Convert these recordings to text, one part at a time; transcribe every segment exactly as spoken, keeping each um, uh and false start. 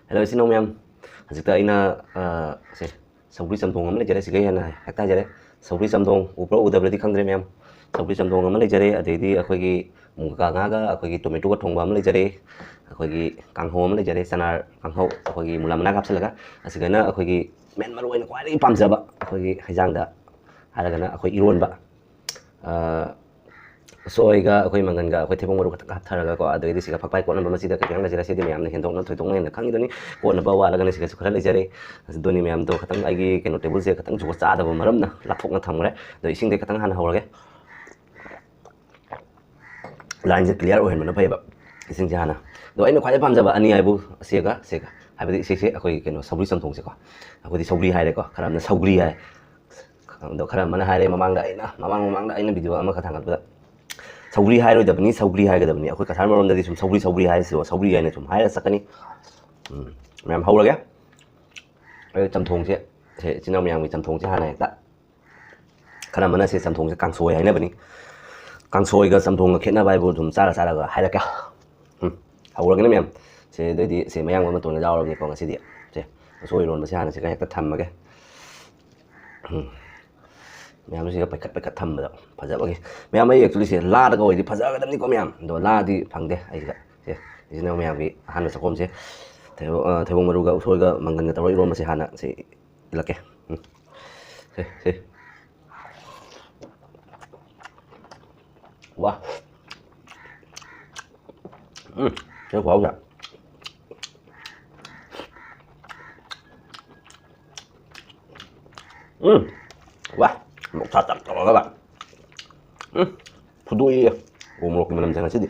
Hello, ꯏꯆꯤꯟ ꯏꯅꯥꯎ ꯃꯌꯥꯝ꯫ ꯍꯧꯖꯤꯛꯇ ꯑꯩꯅ, ꯑ, ꯁꯦ, ꯁꯧꯒ꯭ꯔꯤ ꯆꯝꯊꯣꯡ ꯑꯃ ꯂꯩꯖꯔꯦ, ꯁꯤꯒ ꯍꯦꯟꯅ ꯍꯦꯛꯇ ꯍꯥꯏꯖꯔꯦ꯫ ꯁꯧꯒ꯭ꯔꯤ ꯆꯝꯊꯣꯡ ꯎꯕ꯭ꯔꯥ ꯎꯗꯕ꯭ꯔꯗꯤ ꯈꯪꯗ꯭ꯔꯦ ꯃꯌꯥꯝ꯫ ꯁꯧꯒ꯭ꯔꯤ ꯆꯝꯊꯣꯡ ꯑꯃ ꯂꯩꯖꯔꯦ, ꯑꯗꯩꯗꯤ ꯑꯩꯈꯣꯏꯒꯤ ꯃꯨꯒꯥ ꯉꯥꯒ ꯑꯩꯈꯣꯏꯒꯤ ꯇꯣꯃꯦꯇꯣꯒ ꯊꯣꯡꯕ ꯑꯃ ꯂꯩꯖꯔꯦ, ꯑꯩꯈꯣꯏꯒꯤ ꯀꯥꯡꯍꯧ ꯑꯃ ꯂꯩꯖꯔꯦ, ꯆꯅꯥ ꯀꯥꯡꯍꯧ, ꯑꯩꯈꯣꯏꯒꯤ ꯃꯨꯂꯥ ꯃꯅꯥꯒ ꯍꯥꯞꯆꯤꯜꯂꯒ, ꯑꯁꯤꯒꯅ ꯑꯩꯈꯣꯏꯒꯤ ꯃꯦꯟ ꯃꯔꯨ ꯑꯣꯏꯅ ꯈ꯭ꯋꯥꯏꯗꯒꯤ ꯄꯥꯝꯖꯕ ꯑꯩꯈꯣꯏꯒꯤ ꯍꯩꯖꯥꯡꯗ ꯍꯥꯏꯔꯒꯅ ꯑꯩꯈꯣꯏ ꯏꯔꯣꯟꯕ, ꯑ, ꯎꯁꯣꯏꯒ ꯑꯩꯈꯣꯏ ꯃꯪꯒꯟꯒ ꯑꯩꯈꯣꯏ ꯊꯩꯕꯣꯡ ꯃꯔꯨ ꯈꯛꯇꯪ ꯍꯥꯞꯊꯔꯒꯀꯣ, ꯑꯗꯒꯤꯗꯤ ꯁꯤꯒ ꯐꯛꯄꯥꯏ ꯀꯣꯠꯅꯕ ꯃꯆꯤꯗ ꯀꯩꯀꯩ ꯂꯩꯖꯔꯦ, ꯁꯤꯗꯤ ꯃꯌꯥꯝꯅ ꯍꯦꯟꯗꯣꯛꯅ ꯊꯣꯏꯗꯣꯛꯅ ꯍꯦꯟꯅ ꯈꯪꯉꯤꯗꯨꯅꯤ꯫ ꯀꯣꯠꯅꯕ ꯋꯥꯠꯂꯒꯅ ꯁꯤꯒꯁꯨ ꯈꯔ ꯂꯩꯖꯔꯦ꯫ ꯑꯗꯨꯅꯤ ꯃꯌꯥꯝꯗꯣ ꯈꯇꯪ ꯑꯩꯒꯤ ꯀꯩꯅꯣ ꯇꯦꯕꯜꯁꯦ ꯈꯇꯪ ꯖꯨꯒꯣꯠ ꯆꯥꯗꯕ ꯃꯔꯝꯅ ꯂꯥꯞꯊꯣꯛꯅ ꯊꯝꯈ꯭ꯔꯦ꯫ ꯑꯗꯣ ꯏꯁꯤꯡꯗꯤ ꯈꯇꯪ ꯍꯥꯟꯅ ꯍꯧꯔꯒꯦ꯫ ꯂꯥꯏꯟꯁꯦ ꯀ꯭ꯂꯤꯌꯥꯔ ꯑꯣꯏꯍꯟꯕꯅ ꯐꯩꯌꯦꯕ, ꯏꯁꯤꯡꯁꯦ ꯍꯥꯟꯅ꯫ ꯑꯗꯣ ꯑꯩꯅ ꯈ꯭ꯋꯥꯏꯗꯩ ꯄꯥꯝꯖꯕ ꯑꯅꯤ ꯍꯥꯏꯕꯨ ꯑꯁꯤꯒ ꯁꯤꯒ, ꯍꯥꯏꯕꯗꯤ ꯁꯤꯁꯦ ꯑꯩꯈꯣꯏꯒꯤ ꯀꯩꯅꯣ ꯁꯧꯒ꯭ꯔꯤ ꯆꯝꯊꯣꯡꯁꯦꯀꯣ꯫ ꯑꯩꯈꯣꯏꯗꯤ ꯁꯧꯒ꯭ꯔꯤ ꯍꯥꯏꯔꯦꯀꯣ, ꯈꯔ ꯑꯃꯅ ꯁꯧꯒ꯭ꯔꯤ ꯍꯥꯏ, ꯑꯗꯣ ꯈꯔ ꯑꯃꯅ ꯍꯥꯏꯔꯦ ꯃꯃꯥꯡꯗ ꯑꯩꯅ, ꯃꯃꯥꯡ ꯃꯃꯥꯡꯗ ꯑꯩꯅ ꯚꯤꯗꯤꯑꯣ ꯑꯃꯈꯛ ꯊꯥꯡꯒꯠꯄꯗ ꯁꯧꯒ꯭ꯔꯤ ꯍꯥꯏꯔꯣꯏꯗꯕꯅꯤ, ꯁꯧꯒ꯭ꯔꯤ ꯍꯥꯏꯒꯗꯕꯅꯤ꯫ ꯑꯩꯈꯣꯏ ꯀꯁꯥꯔ ꯃꯔꯣꯝꯗꯗꯤ ꯁꯨꯝ ꯁꯧꯒ꯭ꯔꯤ ꯁꯧꯒ꯭ꯔꯤ ꯍꯥꯏꯔꯁꯤꯕꯣ, ꯁꯧꯒ꯭ꯔꯤ ꯍꯥꯏꯅ ꯁꯨꯝ ꯍꯥꯏꯔ ꯆꯠꯀꯅꯤ꯫ ꯎꯝ, ꯃꯌꯥꯝ ꯍꯧꯔꯒꯦ꯫ ꯑꯩ ꯆꯝꯊꯣꯡꯁꯦ, ꯁꯦ ꯏꯆꯤꯟ ꯏꯅꯥꯎ ꯃꯌꯥꯝꯒꯤ ꯆꯝꯊꯣꯡꯁꯦ ꯍꯥꯟꯅ ꯍꯦꯛꯇ, ꯈꯔ ꯑꯃꯅ ꯁꯦ ꯆꯝꯊꯣꯡꯁꯦ ꯀꯥꯡꯁꯣꯏ ꯍꯥꯏꯅꯕꯅꯤ꯫ ꯀꯥꯡꯁꯣꯏꯒ ꯆꯝꯊꯣꯡꯒ ꯈꯦꯠꯅꯕ ꯍꯥꯏꯕꯨ ꯑꯗꯨꯝ ꯆꯥꯔ ꯆꯥꯔꯒ ꯍꯥꯏꯔꯛꯀꯦ꯫ ꯎꯝ, ꯍꯧꯔꯒꯦꯅꯦ ꯃꯌꯥꯝ꯫ ꯁꯦ ꯑꯗꯩꯗꯤ ꯁꯦ ꯃꯌꯥꯡ ꯃꯇꯣꯟꯒ ꯌꯥꯎꯔꯕꯅꯤꯀꯣ ꯉꯁꯤꯗꯤ꯫ ꯁꯦ ꯎꯁꯣꯏ ꯏꯔꯣꯟꯕꯁꯦ ꯍꯥꯟꯅ ꯁꯤꯒ ꯍꯦꯛꯇ ꯊꯝꯃꯒꯦ꯫ ꯎꯝ꯫ ꯃꯌꯥꯝꯁꯤꯒ ꯄꯩꯈꯠ ꯄꯩꯈꯠ ꯊꯝꯕꯗ ꯐꯖꯕꯒꯤ꯫ ꯃꯌꯥꯝ ꯑꯩ actually ꯁꯦ ꯂꯥꯗꯒ ꯑꯣꯏꯗꯤ ꯐꯖꯒꯗꯕꯅꯤꯀꯣ ꯃꯌꯥꯝ꯫ ꯑꯗꯣ ꯂꯥꯗꯤ ꯐꯪꯗꯦ ꯑꯩꯁꯤꯗ꯫ ꯁꯦ, ꯏꯆꯤꯟ ꯏꯅꯥꯎ ꯃꯌꯥꯝꯒꯤ ꯑꯍꯥꯟꯕ ꯆꯥꯛꯈꯣꯝꯁꯦ꯫ ꯊꯩꯕꯣ-, ꯑ, ꯊꯩꯕꯣꯡ ꯃꯔꯨꯒ ꯎꯁꯣꯏꯒ ꯃꯪꯒꯟꯒ ꯇꯧꯔꯒ ꯏꯔꯣꯟꯕꯁꯦ ꯍꯥꯟꯅ ꯁꯤ ꯏꯜꯂꯛꯀꯦ꯫ ꯎꯝ꯫ ꯁꯦ, ꯁꯦ꯫ ꯋꯥ꯫ ꯎꯝ, ꯁꯤ ꯈꯨꯍꯥꯎꯁꯦ꯫ ꯎꯝ꯫ ꯋꯥ꯫ ꯃꯣꯔꯣꯛ ꯁꯥꯇꯛ ꯇꯧꯔꯒ꯫ ꯎꯝ꯫ ꯐꯨꯗꯣꯛꯏꯌꯦ꯫ ꯎ ꯃꯣꯔꯣꯛꯀꯤ ꯃꯅꯝꯁꯦ ꯉꯁꯤꯗꯤ꯫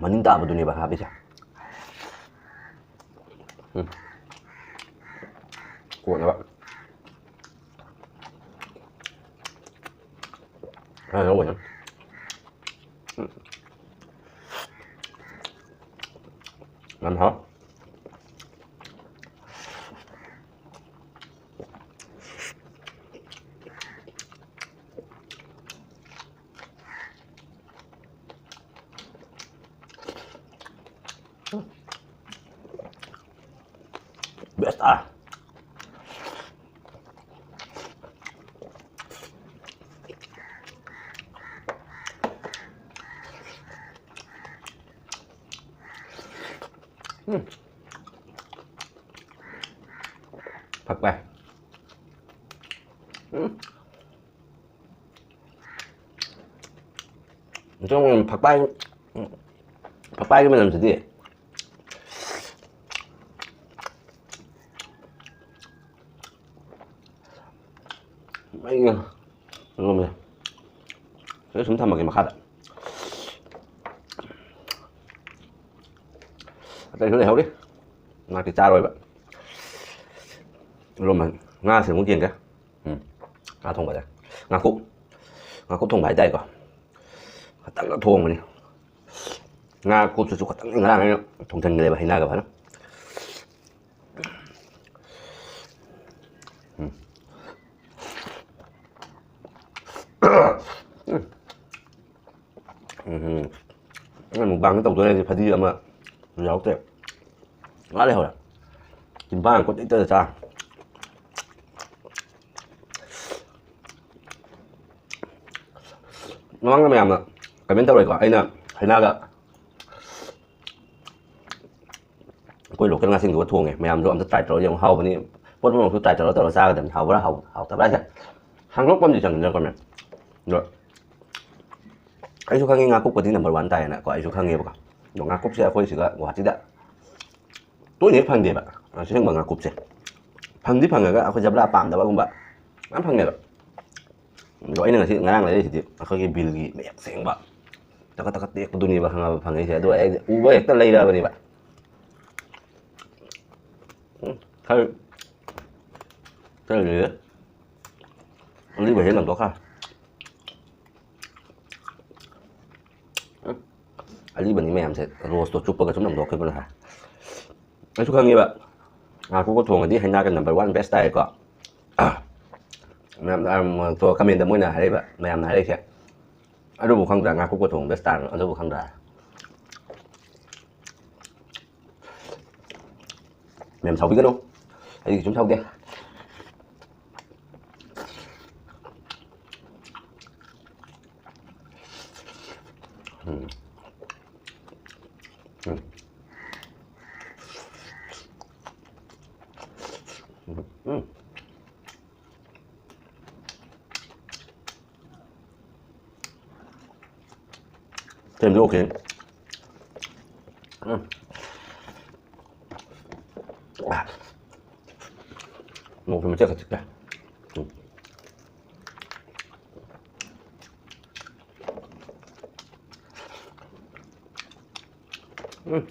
ꯃꯅꯤꯡ ꯇꯥꯕꯗꯨꯅꯦꯕ ꯍꯥꯞꯄꯤꯁꯦ꯫ ꯎꯝ꯫ ꯀꯣꯠꯅꯕ꯫ ꯈꯔ ꯂꯧꯕꯅꯦ꯫ ꯎꯝ꯫ ꯌꯥꯝ ꯍꯥꯎ꯫ Best ꯇꯥꯔꯦ꯫ ꯎꯝ꯫ ꯐꯛꯄꯥꯏ꯫ ꯎꯝ꯫ ꯐꯛꯄꯥꯏ, ꯐꯛꯄꯥꯏꯒꯤ ꯃꯅꯝꯁꯤꯗꯤ꯫ ꯃꯩꯅ ꯂꯣꯝꯃꯦ꯫ ꯁꯤꯗ ꯁꯨꯝ ꯊꯝꯃꯒꯦ ꯃꯈꯥꯗ꯫ ꯑꯇꯩꯁꯨ ꯂꯩꯍꯧꯔꯤ꯫ ꯉꯥꯛꯇꯤ ꯆꯥꯔꯣꯏꯕ꯫ ꯂꯣꯝꯃ ꯉꯥꯁꯦ ꯑꯃꯨꯛ ꯌꯦꯡꯒꯦ꯫ ꯎꯝ꯫ ꯉꯥ ꯊꯣꯡꯕꯁꯦ꯫ ꯉꯥꯀꯨꯞ꯫ ꯉꯥꯀꯨꯞ ꯊꯣꯡꯕ ꯍꯥꯏꯇꯥꯔꯦꯀꯣ꯫ ꯈꯇꯪꯒ ꯊꯣꯡꯕꯅꯤ꯫ ꯉꯥ ꯀꯨꯞꯁꯤꯁꯨ ꯈꯇꯪ ꯉꯔꯥꯡ ꯑꯩꯅ ꯊꯣꯡꯖꯟꯈ꯭ꯔꯦꯕ ꯍꯩꯅꯥꯒ ꯐꯖꯅ꯫ ꯎꯝ꯫ ꯎꯝ꯫ ꯑꯩꯅ mukbang ꯇꯧꯗꯣꯏ ꯂꯩꯔꯗꯤ ꯐꯗꯤ ꯑꯃ ꯌꯥꯎꯔꯛꯇꯦ꯫ ꯉꯥ ꯂꯩꯍꯧꯔꯦ꯫ ꯆꯤꯝꯕꯥꯟ ꯀꯣꯠ ꯇꯤꯛꯇꯗ ꯆꯥ꯫ ꯃꯃꯥꯡꯗ ꯃꯌꯥꯝꯅ comment ꯇꯧꯔꯦꯀꯣ, ꯑꯩꯅ ꯍꯩꯅꯥꯒ ꯑꯩꯈꯣꯏ local ꯉꯥꯁꯤꯡꯗꯨꯒ ꯊꯣꯡꯉꯦ꯫ ꯃꯌꯥꯝꯁꯨ ꯑꯝꯇ try ꯇꯧꯔ ꯌꯦꯡꯉꯨ, ꯍꯥꯎꯕꯅꯤ꯫ ꯄꯣꯠ ꯄꯨꯝꯅꯃꯛꯁꯨ try ꯇꯧꯔ ꯇꯧꯔ ꯆꯥꯒꯗꯕꯅꯤ꯫ ꯍꯥꯎꯕ꯭ꯔꯥ ꯍꯥꯎ-, ꯍꯥꯎꯇꯕ꯭ꯔꯥ ꯍꯥꯏꯁꯦ ꯍꯪꯗꯣꯛꯄ ꯑꯃꯗꯤ ꯆꯪꯉꯤꯗꯅꯀꯣ, ꯃꯌꯥꯝ꯫ ꯑꯗꯣ ꯑꯩꯁꯨ ꯈꯪꯉꯤ ꯉꯥꯀꯨꯞꯄꯗꯤ number one ꯇꯥꯏꯌꯦꯅꯀꯣ, ꯑꯩꯁꯨ ꯈꯪꯉꯦꯕꯀꯣ꯫ ꯑꯗꯣ ꯉꯥꯀꯨꯞꯁꯦ ꯑꯩꯈꯣꯏ ꯁꯤꯗ ꯒꯨꯍꯥꯇꯤꯗ ꯇꯣꯏꯅ ꯍꯦꯛ ꯐꯪꯗꯦꯕ, ꯑꯁꯦꯡꯕ ꯉꯥꯀꯨꯞꯁꯦ꯫ ꯐꯪꯗꯤ ꯐꯪꯉꯒ ꯑꯩꯈꯣꯏ ꯖꯕ꯭ꯔꯥ ꯄꯥꯝꯗꯕꯒꯨꯝꯕ ꯌꯥꯝ ꯐꯪꯉꯦꯕ꯫ ꯑꯗꯣ ꯑꯩꯅ ꯉꯁꯤ, ꯉꯔꯥꯡ ꯂꯩꯔꯛꯏꯁꯤꯗꯤ ꯑꯩꯈꯣꯏꯒꯤ ꯕꯤꯜꯒꯤ ꯃꯌꯦꯛ ꯁꯦꯡꯕ ꯇꯀꯠ ꯇꯀꯠ ꯇꯦꯛꯄꯗꯨꯅꯦꯕ, ꯈꯪꯉꯕ, ꯐꯪꯉꯛꯏꯁꯦ꯫ ꯑꯗꯣ ꯑꯩꯗꯤ ꯎꯕ ꯍꯦꯛꯇ ꯂꯩꯔꯛꯑꯕꯅꯦꯕ꯫ ꯎꯝ, ꯈꯔ, ꯈꯔ ꯂꯩꯔꯦ꯫ ꯑꯔꯤꯕ ꯍꯦꯛ ꯂꯪꯊꯣꯛꯈ꯭ꯔꯦ꯫ ꯎꯝ, ꯑꯔꯤꯕꯅꯤ ꯃꯌꯥꯝꯁꯦ, ꯔꯣꯁꯇꯣ ꯆꯨꯞꯄꯒ ꯁꯨꯝ ꯂꯪꯊꯣꯛꯈꯤꯕꯅ ꯍꯥꯏ꯫ ꯑꯩꯁꯨ ꯈꯪꯉꯦꯕ, ꯉꯥꯀꯨꯞꯀ ꯊꯣꯡꯉꯗꯤ ꯍꯩꯅꯥꯒ number one best ꯇꯥꯏꯀꯣ꯫ ꯃꯌꯥꯝ, ꯃꯌꯥꯝ comment ꯃꯣꯏꯅ ꯍꯥꯏꯔꯛꯏꯕ, ꯃꯌꯥꯝꯅ ꯍꯥꯏꯔꯛꯏꯁꯦ꯫ ꯑꯗꯨꯕꯨ ꯈꯪꯗ꯭ꯔꯥ, ꯉꯥꯀꯨꯞꯀ ꯊꯣꯡꯕ best ꯇꯥꯔꯅꯤ, ꯑꯗꯨꯕꯨ ꯈꯪꯗ꯭ꯔꯥ? ꯃꯌꯥꯝ ꯁꯥꯎꯕꯤꯒꯅꯨ, ꯑꯩꯗꯤ ꯀꯩꯁꯨꯝ ꯁꯥꯎꯗꯦ꯫ ꯎꯝ꯫ ꯎꯝ꯫ ꯎꯝ꯫ ꯁꯦꯝꯁꯨ ꯑꯣꯀꯦ꯫ ꯎꯝ꯫ ꯃꯣꯔꯣꯛꯁꯨ ꯃꯆꯦꯠ ꯈꯛ ꯆꯤꯛꯄ꯫ ꯎꯝ꯫ ꯎꯝ꯫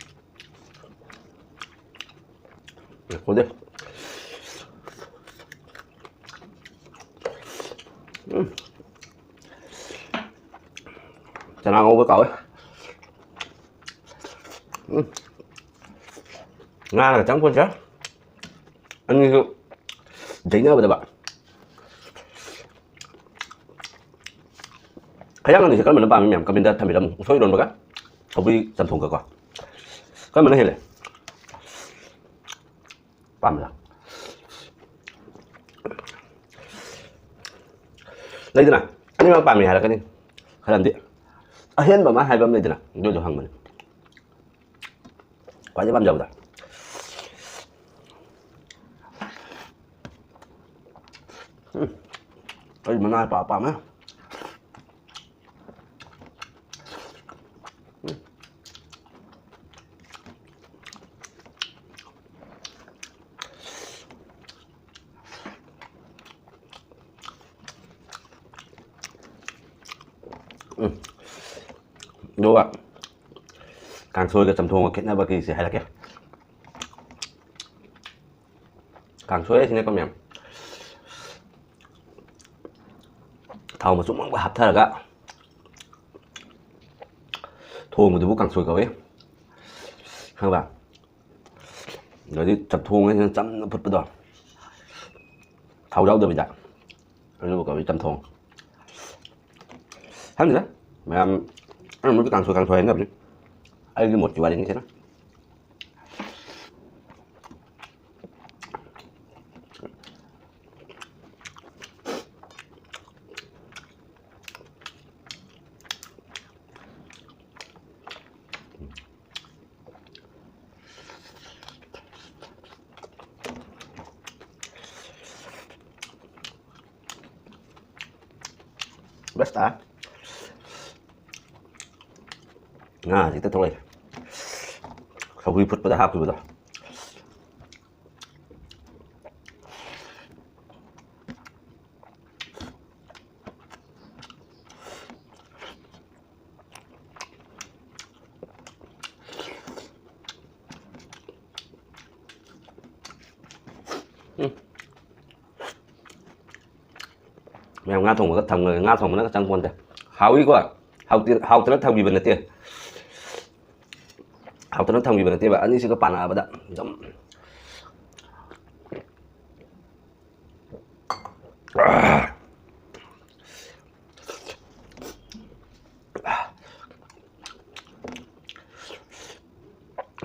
ꯉꯥꯏꯈꯣꯅꯦ꯫ ꯎꯝ꯫ ꯆꯅꯥ ꯉꯧꯕ ꯀꯥꯎꯋꯦ꯫ ꯎꯝ꯫ ꯉꯥꯒ ꯆꯪꯄꯣꯟꯆꯦ꯫ ꯑꯅꯤꯁꯨ ꯌꯩꯅꯕꯗꯕ꯫ ꯈꯌꯥꯡ ꯑꯅꯤꯁꯦ ꯀꯔꯝꯕꯅ ꯄꯥꯝꯃꯤ ꯃꯌꯥꯝ? ꯀꯃꯦꯟꯗ ꯊꯝꯕꯤꯔꯝꯃꯨ꯫ ꯎꯁꯣꯏ ꯏꯔꯣꯟꯕꯒ ꯁꯧꯒ꯭ꯔꯤ ꯆꯝꯊꯣꯡꯒꯀꯣ꯫ ꯀꯔꯝꯕꯅ ꯍꯦꯜꯂꯦ? ꯄꯥꯝꯕꯗ꯫ ꯂꯩꯗꯅ, ꯑꯅꯤꯃꯛ ꯄꯥꯝꯃꯤ ꯍꯥꯏꯔꯛꯀꯅꯤ ꯈꯔ ꯑꯃꯗꯤ꯫ ꯑꯍꯦꯟꯕ ꯑꯃ ꯍꯥꯏꯕ ꯑꯃ ꯂꯩꯗꯅ, ꯑꯗꯨꯗꯣ ꯍꯪꯕꯅꯤ꯫ ꯈ꯭ꯋꯥꯏꯗꯩ ꯄꯥꯝꯖꯕꯗ꯫ ꯎꯝ꯫ ꯑꯩ ꯃꯅꯥ ꯄꯥ-, ꯄꯥꯝꯃꯦ꯫ ꯎꯝ꯫ ꯑꯗꯨꯒ ꯀꯥꯡꯁꯣꯏꯒ ꯆꯝꯊꯣꯡꯒ ꯈꯦꯠꯅꯕꯒꯤꯁꯦ ꯍꯥꯏꯔꯛꯀꯦ꯫ ꯀꯥꯡꯁꯣꯏ ꯍꯥꯏꯁꯤꯅꯀꯣ ꯃꯌꯥꯝ, ꯊꯥꯎ ꯃꯆꯨꯝ ꯑꯃꯒ ꯍꯥꯞꯊꯔꯒ ꯊꯣꯡꯕꯗꯨꯕꯨ ꯀꯥꯡꯁꯣꯏ ꯀꯧꯏ, ꯈꯪꯕ? ꯑꯗꯩꯗꯤ ꯆꯝꯊꯣꯡ ꯍꯥꯏꯁꯤꯅ ꯆꯝꯅ ꯐꯨꯠꯄꯗꯣ, ꯊꯥꯎ ꯌꯥꯎꯗꯕꯤꯗ, ꯑꯗꯨꯕꯨ ꯀꯧꯏ ꯆꯝꯊꯣꯡ꯫ ꯈꯪꯗꯦꯗ, ꯃꯌꯥꯝ ꯑꯅꯝꯕꯅꯗꯤ ꯀꯥꯡꯁꯣꯏ, ꯀꯥꯡꯁꯣꯏ ꯍꯥꯏꯅꯕꯅꯤ꯫ ꯑꯩꯒꯤ ꯃꯣꯠꯀꯤ ꯋꯥꯔꯤꯅꯤ ꯁꯤꯅ꯫ ꯕꯦꯁ ꯇꯥꯔꯦ꯫ ꯉꯥ ꯍꯧꯖꯤꯛꯇ ꯊꯣꯛꯂꯛꯑꯦ꯫ ꯁꯧꯒ꯭ꯔꯤ ꯐꯨꯠꯄꯗ ꯍꯥꯞꯈꯤꯕꯗꯣ꯫ ꯎꯝ꯫ ꯃꯌꯥꯝ ꯉꯥ ꯊꯣꯡꯕꯒ ꯊꯝꯈ꯭ꯔꯒꯦ꯫ ꯉꯥ ꯊꯣꯡꯕꯅꯒ ꯆꯪꯄꯣꯟꯇꯦ꯫ ꯍꯥꯎꯏꯀꯣ꯫ ꯍꯥꯎꯇꯦ-, ꯍꯥꯎꯇꯅ ꯊꯝꯈꯤꯕ ꯅꯠꯇꯦ꯫ ꯍꯥꯎꯇꯅ ꯊꯝꯈꯤꯕ ꯅꯠꯇꯦꯕ꯫ ꯑꯅꯤꯁꯤꯒ ꯄꯥꯟꯅꯕꯗ ꯑꯗꯨꯝ꯫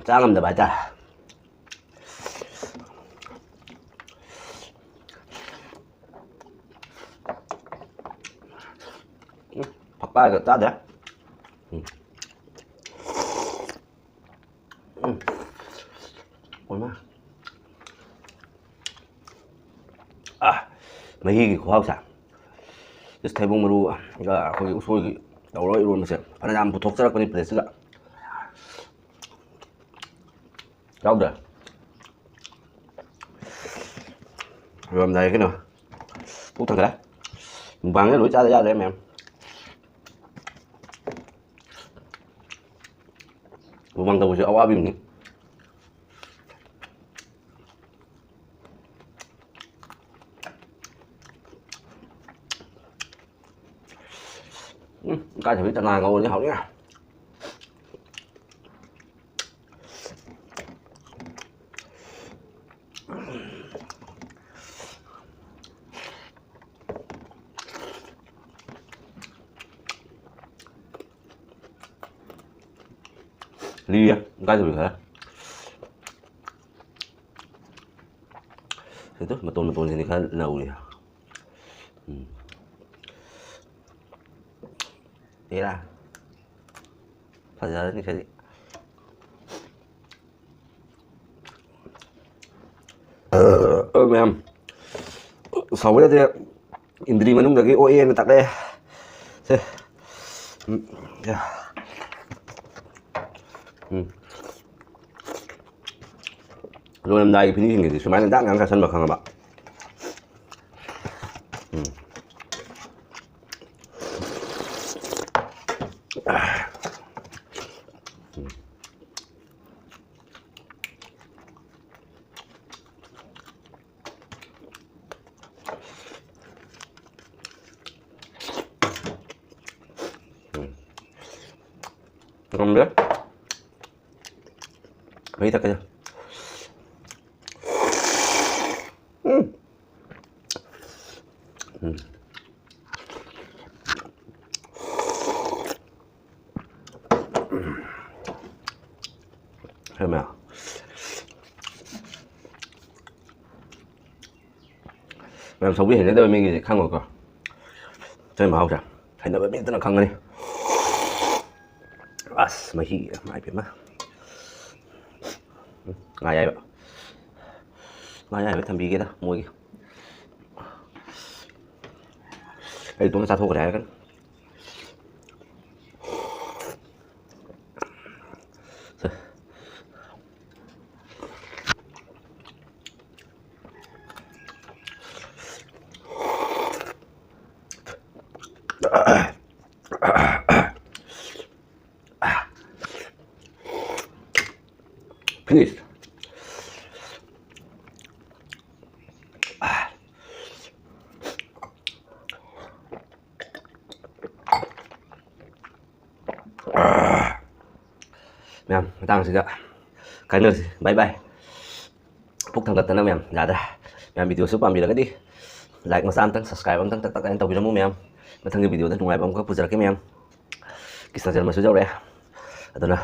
ꯆꯥ ꯉꯝꯗꯕ ꯍꯥꯏꯇꯥꯔꯦ꯫ ꯎꯝ, ꯐꯛꯄꯥꯏꯒ ꯆꯥꯗꯦ꯫ ꯎꯝ꯫ ꯎꯝ꯫ ꯑꯣꯏꯃꯥ꯫ ꯑꯥ, ꯃꯍꯤꯒꯤ ꯈꯨꯍꯥꯎꯁꯦ꯫ ꯏꯁ, ꯊꯩꯕꯣꯡ ꯃꯔꯨꯒ ꯑꯩꯈꯣꯏꯒꯤ ꯎꯁꯣꯏꯒꯤ ꯇꯧꯔꯒ ꯏꯔꯣꯟꯕꯁꯦ ꯐꯅꯌꯥꯝ ꯄꯨꯊꯣꯛꯆꯔꯛꯄꯅꯤ ꯄ꯭ꯂꯦꯠꯁꯤꯗ꯫ ꯌꯥꯎꯗ꯭ꯔꯦ꯫ ꯂꯣꯏꯔꯝꯗꯥꯏ ꯀꯩꯅꯣ꯫ ꯄꯨꯛ ꯊꯟꯒꯠꯂꯦ꯫ ꯃꯨꯛꯕꯥꯡꯁꯦ ꯂꯣꯏ ꯆꯥꯗ ꯌꯥꯗ꯭ꯔꯦ ꯃꯌꯥꯝ꯫ ꯃꯨꯛꯕꯥꯡ ꯇꯧꯕꯁꯦ ꯑꯋꯥꯕ ꯑꯃꯅꯤ꯫ ꯎꯝ, ꯏꯀꯥꯏꯊꯕꯤ ꯆꯅꯥ ꯉꯧꯔꯗꯤ ꯍꯥꯎꯅꯤ꯫ ꯂꯤꯔꯦ, ꯏꯀꯥꯏꯊꯕꯤ ꯈꯔ꯫ ꯁꯤꯗ ꯃꯇꯣꯟ ꯃꯇꯣꯟꯁꯤꯗꯤ ꯈꯔ ꯅꯧꯔꯤ꯫ ꯎꯝ꯫ ꯍꯦꯔꯥ꯫ ꯐꯖꯔꯅꯤ ꯁꯤꯗꯤ꯫ ꯑ, ꯃꯌꯥꯝ, ꯁꯥꯎꯕ ꯌꯥꯗꯦ꯫ ꯏꯟꯗ꯭ꯔꯤ ꯃꯅꯨꯡꯗꯒꯤ ꯑꯣꯛꯑꯦꯅ ꯇꯥꯛꯂꯛꯑꯦ꯫ ꯎꯝ, ꯌꯥ꯫ ꯎꯝ꯫ ꯂꯣꯏꯔꯝꯗꯥꯏꯒꯤ finishingꯒꯤꯗꯤ ꯁꯨꯃꯥꯏꯅ ꯗꯥꯛ ꯉꯥꯡ ꯆꯥꯁꯟꯕ ꯈꯪꯉꯕ꯫ ꯎꯝ꯫ ꯎꯝ꯫ ꯉꯝꯗꯦ꯫ ꯃꯍꯤ ꯊꯛꯀꯦ꯫ ꯎꯝ꯫ ꯎꯝ꯫ ꯍꯦ ꯃꯌꯥꯝ꯫ ꯃꯌꯥꯝ ꯁꯧꯒ꯭ꯔꯤ ꯍꯩꯅꯗꯕ ꯃꯤꯒꯤꯗꯤ ꯈꯪꯉꯣꯏꯀꯣ꯫ ꯁꯧꯒ꯭ꯔꯤ ꯃꯍꯥꯎꯁꯦ ꯍꯩꯅꯕ ꯃꯤ ꯈꯛꯇꯅ ꯈꯪꯒꯅꯤ꯫ ꯑꯁ, ꯃꯍꯤ, ꯏꯃꯥꯏ ꯄꯦꯝꯃ꯫ ꯎꯝ, ꯉꯥ ꯑꯌꯥꯏꯕ꯫ ꯉꯥ ꯑꯌꯥꯏꯕ ꯊꯝꯕꯤꯒꯦꯗ ꯃꯣꯏꯒꯤ꯫ ꯑꯩ ꯏꯇꯣꯝꯇ ꯆꯥꯊꯣꯛꯈ꯭ꯔꯦ ꯍꯥꯏꯔꯒꯅꯤ꯫ Finish. ꯃꯌꯥꯝ, ꯃꯇꯥꯡꯁꯤꯗ ꯀꯥꯏꯅꯔꯁꯤ꯫ Bye bye꯫ ꯄꯨꯛ ꯊꯥꯡꯒꯠꯇꯅ ꯃꯌꯥꯝ ꯌꯥꯗ꯭ꯔꯦ꯫ ꯃꯌꯥꯝ videoꯁꯨ ꯄꯥꯝꯕꯤꯔꯒꯗꯤ like ꯃꯆꯥ ꯑꯃꯇꯪ, subscribe ꯑꯃꯇꯪ ꯇꯛ ꯇꯛ ꯍꯥꯏꯅ ꯇꯧꯕꯤꯔꯝꯃꯨ ꯃꯌꯥꯝ꯫ ꯃꯊꯪꯒꯤ videoꯗ ꯅꯨꯡꯉꯥꯏꯕ ꯑꯃꯈꯛ ꯄꯨꯖꯔꯛꯀꯦ ꯃꯌꯥꯝ꯫ ꯀ꯭ꯔꯤꯁꯅ ꯖꯔꯃꯁꯨ ꯌꯧꯔꯛꯑꯦ꯫ ꯑꯗꯨꯅ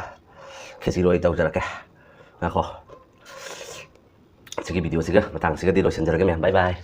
ꯈꯦꯆꯤ ꯂꯣꯏ ꯇꯧꯖꯔꯛꯀꯦ꯫ ꯉꯥꯏꯈꯣ꯫ ꯁꯤꯒꯤ videoꯁꯤꯒ ꯃꯇꯥꯡꯁꯤꯒꯗꯤ ꯂꯣꯏꯁꯤꯟꯖꯔꯒꯦ ꯃꯌꯥꯝ꯫ Bye bye꯫